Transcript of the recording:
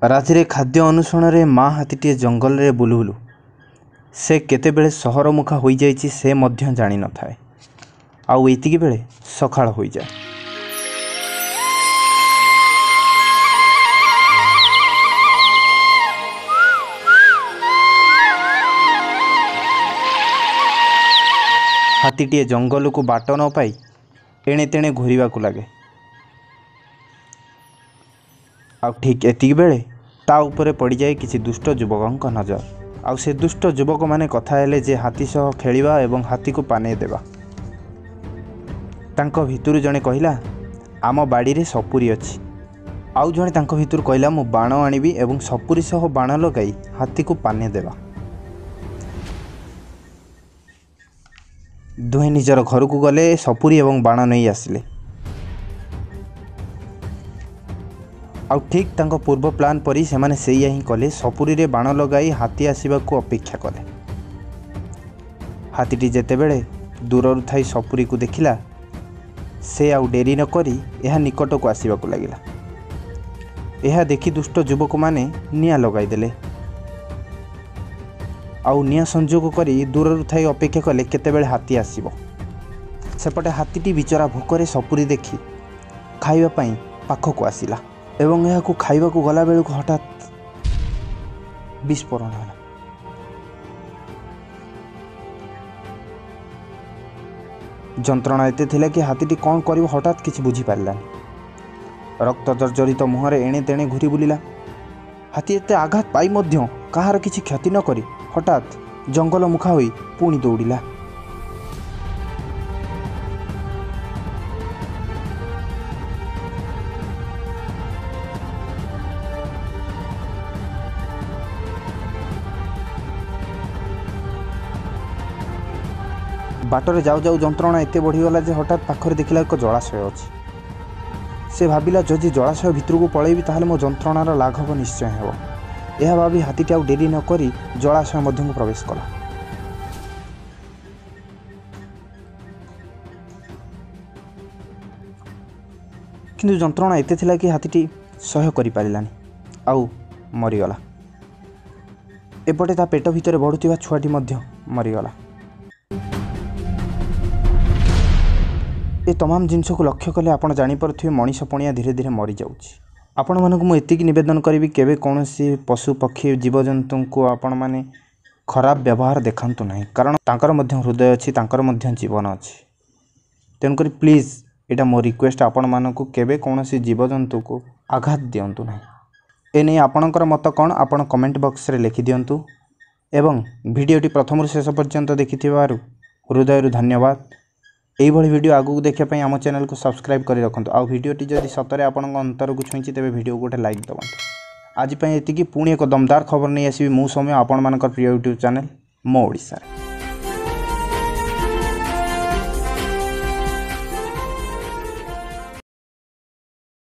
ରାତିରେ ଖାଦ୍ୟ ଅନ୍ୱେଷଣରେ ମା ହାତୀଟିଏ ଜଙ୍ଗଲରେ ବୁଲୁ ବୁଲୁ ସେ କେତେବେଳେ ସହରମୁଖା ହୋଇଯାଇଛି ସେ ମଧ୍ୟ ଜାଣିନଥାଏ। ଆଉ ଏତିକି ବେଳେ ସକାଳ ହୋଇଯାଏ। ହାତୀଟିଏ ଜଙ୍ଗଲକୁ ବାଟ ନ ପାଇ ଏଣେ ତେଣେ ଘୂରିବାକୁ ଲାଗେ। ଆଉ ଠିକ୍ ଏତିକି ବେଳେ ତା ଉପରେ ପଡ଼ିଯାଏ କିଛି ଦୁଷ୍ଟ ଯୁବକଙ୍କ ନଜର। ଆଉ ସେ ଦୁଷ୍ଟ ଯୁବକମାନେ କଥା ହେଲେ ଯେ ହାତୀ ସହ ଖେଳିବା ଏବଂ ହାତୀକୁ ପାନେ ଦେବା। ତାଙ୍କ ଭିତରୁ ଜଣେ କହିଲା, ଆମ ବାଡ଼ିରେ ସପୁରୀ ଅଛି। ଆଉ ଜଣେ ତାଙ୍କ ଭିତରୁ କହିଲା, ମୁଁ ବାଣ ଆଣିବି ଏବଂ ସପୁରୀ ସହ ବାଣ ଲଗାଇ ହାତୀକୁ ପାନେ ଦେବା। ଦୁହେଁ ନିଜର ଘରକୁ ଗଲେ, ସପୁରୀ ଏବଂ ବାଣ ନେଇ ଆସିଲେ। ଆଉ ଠିକ୍ ତାଙ୍କ ପୂର୍ବ ପ୍ଲାନ୍ ପରି ସେମାନେ ସେଇଆ ହିଁ କଲେ। ସପୁରୀରେ ବାଣ ଲଗାଇ ହାତୀ ଆସିବାକୁ ଅପେକ୍ଷା କଲେ। ହାତୀଟି ଯେତେବେଳେ ଦୂରରୁ ଥାଇ ସପୁରୀକୁ ଦେଖିଲା, ସେ ଆଉ ଡେରି ନକରି ଏହା ନିକଟକୁ ଆସିବାକୁ ଲାଗିଲା। ଏହା ଦେଖି ଦୁଷ୍ଟ ଯୁବକମାନେ ନିଆଁ ଲଗାଇଦେଲେ। ଆଉ ନିଆଁ ସଂଯୋଗ କରି ଦୂରରୁ ଥାଇ ଅପେକ୍ଷା କଲେ କେତେବେଳେ ହାତୀ ଆସିବ। ସେପଟେ ହାତୀଟି ବିଚରା ଭୋକରେ ସପୁରୀ ଦେଖି ଖାଇବା ପାଇଁ ପାଖକୁ ଆସିଲା ଏବଂ ଏହାକୁ ଖାଇବାକୁ ଗଲାବେଳକୁ ହଠାତ୍ ବିସ୍ଫୋରଣ ହେଲା। ଯନ୍ତ୍ରଣା ଏତେ ଥିଲା କି ହାତୀଟି କ'ଣ କରିବ ହଠାତ୍ କିଛି ବୁଝିପାରିଲାନି। ରକ୍ତ ଜର୍ଜରିତ ମୁହଁରେ ଏଣେ ତେଣେ ଘୂରି ବୁଲିଲା। ହାତୀ ଏତେ ଆଘାତ ପାଇ ମଧ୍ୟ କାହାର କିଛି କ୍ଷତି ନ କରି ହଠାତ୍ ଜଙ୍ଗଲ ମୁଖା ହୋଇ ପୁଣି ଦୌଡ଼ିଲା। ବାଟରେ ଯାଉ ଯାଉ ଯନ୍ତ୍ରଣା ଏତେ ବଢ଼ିଗଲା ଯେ ହଠାତ୍ ପାଖରେ ଦେଖିଲା ଏକ ଜଳାଶୟ ଅଛି। ସେ ଭାବିଲା, ଯଦି ଜଳାଶୟ ଭିତରକୁ ପଳେଇବି ତାହେଲେ ମୋ ଯନ୍ତ୍ରଣାର ଲାଘବ ନିଶ୍ଚୟ ହେବ। ଏହା ଭାବି ହାତୀଟି ଆଉ ଡେରି ନକରି ଜଳାଶୟ ମଧ୍ୟକୁ ପ୍ରବେଶ କଲା। କିନ୍ତୁ ଯନ୍ତ୍ରଣା ଏତେ ଥିଲା କି ହାତୀଟି ସହ୍ୟ କରିପାରିଲାନି ଆଉ ମରିଗଲା। ଏପଟେ ତା ପେଟ ଭିତରେ ବଢ଼ୁଥିବା ଛୁଆଟି ମଧ୍ୟ ମରିଗଲା। ଏ ତମାମ ଜିନିଷକୁ ଲକ୍ଷ୍ୟ କଲେ ଆପଣ ଜାଣିପାରୁଥିବେ ମଣିଷ ପଣିଆ ଧୀରେ ଧୀରେ ମରିଯାଉଛି। ଆପଣମାନଙ୍କୁ ମୁଁ ଏତିକି ନିବେଦନ କରିବି, କେବେ କୌଣସି ପଶୁ ପକ୍ଷୀ ଜୀବଜନ୍ତୁଙ୍କୁ ଆପଣମାନେ ଖରାପ ବ୍ୟବହାର ଦେଖାନ୍ତୁ ନାହିଁ, କାରଣ ତାଙ୍କର ମଧ୍ୟ ହୃଦୟ ଅଛି, ତାଙ୍କର ମଧ୍ୟ ଜୀବନ ଅଛି। ତେଣୁକରି ପ୍ଲିଜ୍ ଏଇଟା ମୋ ରିକ୍ୱେଷ୍ଟ ଆପଣମାନଙ୍କୁ, କେବେ କୌଣସି ଜୀବଜନ୍ତୁକୁ ଆଘାତ ଦିଅନ୍ତୁ ନାହିଁ। ଏନେଇ ଆପଣଙ୍କର ମତ କ'ଣ ଆପଣ କମେଣ୍ଟ ବକ୍ସରେ ଲେଖିଦିଅନ୍ତୁ ଏବଂ ଭିଡ଼ିଓଟି ପ୍ରଥମରୁ ଶେଷ ପର୍ଯ୍ୟନ୍ତ ଦେଖିଥିବାରୁ ହୃଦୟରୁ ଧନ୍ୟବାଦ। ଏଇଭଳି ଭିଡ଼ିଓ ଆଗକୁ ଦେଖିବା ପାଇଁ ଆମ ଚ୍ୟାନେଲକୁ ସବସ୍କ୍ରାଇବ୍ କରି ରଖନ୍ତୁ। ଆଉ ଭିଡ଼ିଓଟି ଯଦି ସତରେ ଆପଣଙ୍କ ଅନ୍ତରକୁ ଛୁଇଁଛି ତେବେ ଭିଡ଼ିଓକୁ ଗୋଟେ ଲାଇକ୍ ଦେବନ୍ତୁ। ଆଜି ପାଇଁ ଏତିକି, ପୁଣି ଏକ ଦମଦାର ଖବର ନେଇ ଆସିବି ମୁଁ ସୌମ୍ୟ, ଆପଣମାନଙ୍କର ପ୍ରିୟ ୟୁଟ୍ୟୁବ୍ ଚ୍ୟାନେଲ୍ ମୋ ଓଡ଼ିଶାରେ।